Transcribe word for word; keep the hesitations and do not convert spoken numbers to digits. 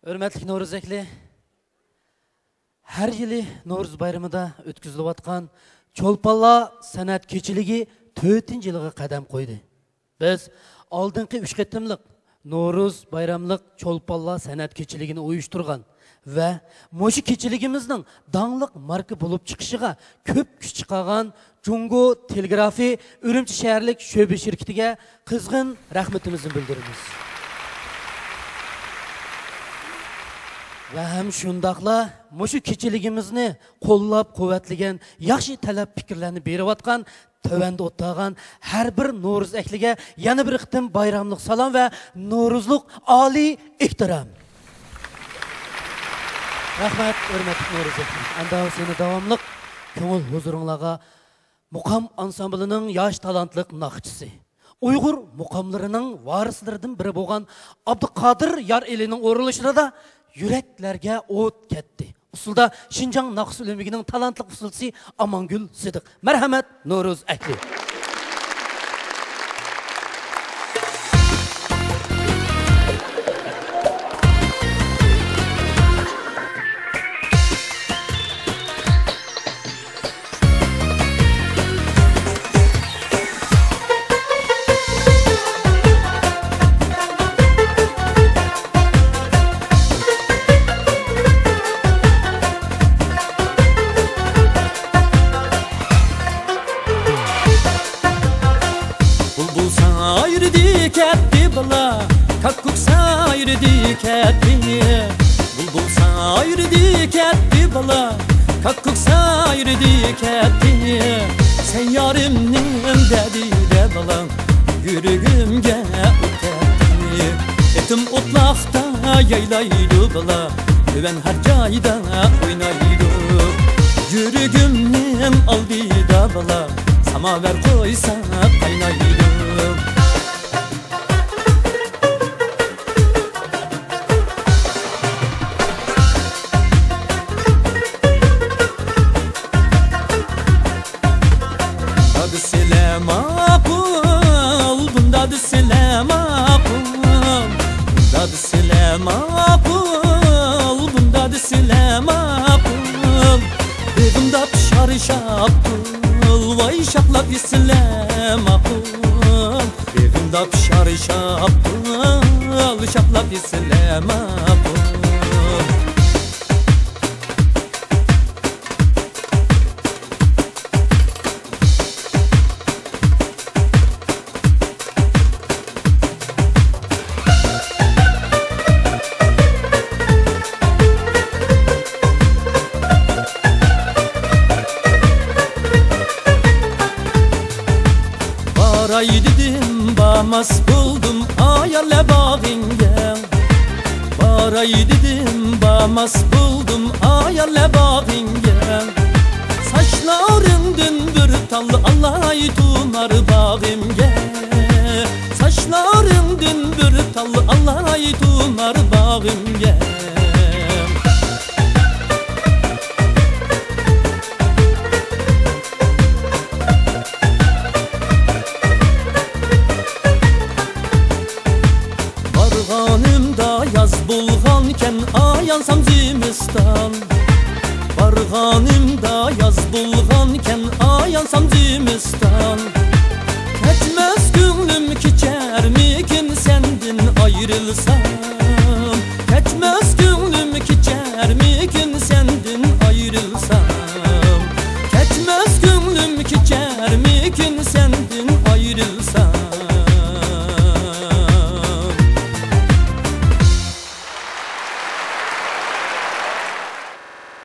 ھۆرمەتلىك نورۇز ئەھلى، ھەر يىلى نورۇز بايرىمىدا ئۆتكۈزۈلۈۋاتقان چولپانلار سەنئەت كېچىلىكى تۆتىنچى يىلىغا قەدەم قويدى. بىز ئالدىنقى ئۈچ قېتىملىق نورۇز بايراملىق چولپانلار سەنئەت كېچىلىكىنى ئۇيۇشتۇرغان ۋە مۇشۇ كېچىلىكىمىزنىڭ داڭلىق ماركا بولۇپ چىقىشىغا كۆپ كۈچ چىقارغان جۇڭگو تېلېگرافى ئۈرۈمچى شەھەرلىك شۆبە شىركىتىگە قىزغىن رەھمىتىمىزنى بىلدۈرىمىز. ۋە ھەم شۇنداقلا مۇشۇ كېچىلىكىمىزنى قوللاپ-قۇۋۋەتلىگەن، ياخشى تەلەپ پىكىرلەرنى بېرىۋاتقان، تۆۋەندە ئولتۇرغان ھەر بىر نورۇز ئەھلىگە يەنە بىر قېتىم بايراملىق سالام ۋە نورۇزلۇق ئالىي ئېھتىرام. رەھمەت، ھۆرمەتلىك نورۇز ئەھلى. ئەمدى سېنى داۋاملىق كۆڭۈل ھۇزۇرۇڭلارغا مۇقام ئانسامبىلىنىڭ ياش تالانتلىق ناخشىچىسى، ئۇيغۇر مۇقاملىرىنىڭ ۋارىسلىرىدىن بىرى بولغان ئابدۇقادىر يارئېلىنىڭ ئورۇنلىشىشىدا يۈرەكلەرگە ئوت كەتتى ئۇسسۇلدا شىنجاڭ ناخشا ئۈلۈمىگىنىڭ تالانتلىق ئۇسسۇلچىسى ئامانگۈل سىدىق. مەرھەمەت، نورۇز ئەھلى. بۇلبۇل سايرىدى كەتتى بالا، كاككۇك سايرىدى كەتتى. بۇلبۇل سايرىدى كەتتى بالا، كاككۇك سايرىدى كەتتى. سەن يارىمنىڭ دەردىدە بالا، يۈرىكىمگە ئوت كەتتى. ئېتىم ئوتلاقتا يايلايدۇ بالا، تۆۋەن ھەر جايدا ئوينايدۇ. يۈرىكىمنىڭ ئالدىدا بالا، ساماۋەر قويسا قاينايدۇ. دادىسىلە ماقۇل، بۇندا دېسىلە ماقۇل. دادىسىلە ماقۇل، بۇندا دېسىلە ماقۇل. بېغىمدا پىشار شاپتۇل، ۋاي شاخلاپ يېسىلە ماقۇل. بېغىمدا پىشار شاپتۇل، شاخلاپ يېسىلە ماقۇل. باراي دېدىم، بارماس بولدۇم ئايالە باغىڭگە. باراي دېدىم، بارماس بولدۇم ئايالە باغىڭگە. ساچلىرىڭدىن بىر تال ئالاي تۇمار باغىمگە. ساچلىرىڭدىن بىر تال ئالاي تۇمار باغىمگە. بارغانىمدا ياز بولغانكەن، ئايانسام زىمىستان. بارغانىمدا ياز بولغانكەن، ئايانسام زىمىستان. كەچمەس كۆڭلۈم كېچەرمىكىن، سەندىن ئايرىلسام.